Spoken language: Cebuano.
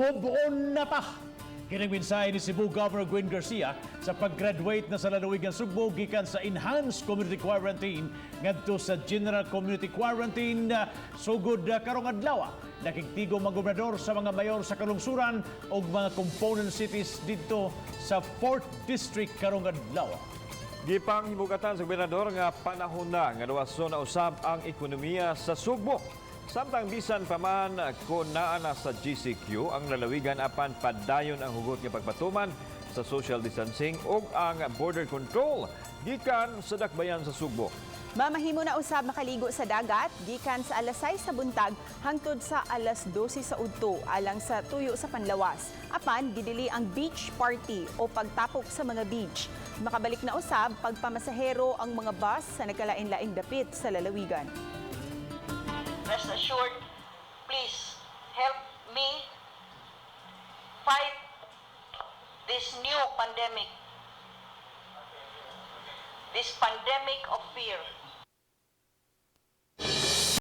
Move on na ta! Kining mensahe ni Cebu Governor Gwen Garcia sa pag-graduate na sa lalawigan Sugbo gikan sa Enhanced Community Quarantine ngadto sa General Community Quarantine sugod karong adlaw. Nakigtigom ang gobernador sa mga mayor sa kalungsuran ug mga component cities didto sa 4th District karong adlaw. Gipang himugatan sa gobernador nga panahon na nga luwason na usab ang ekonomiya sa Sugbo. Samtang bisan pa man kung naa na sa GCQ ang lalawigan, apan padayon ang hugot nga pagpatuman sa social distancing ug ang border control gikan sa dakbayan sa Sugbo. Mamahimo na usab makaligo sa dagat gikan sa alas 6 sa buntag hangtod sa alas 12 sa udto alang sa tuyo sa panlawas. Apan gidili ang beach party o pagtapok sa mga beach. Makabalik na usab pagpamasahero ang mga bus sa nagkalain-laing dapit sa lalawigan. Rest assured, please help me fight this new pandemic, this pandemic of fear.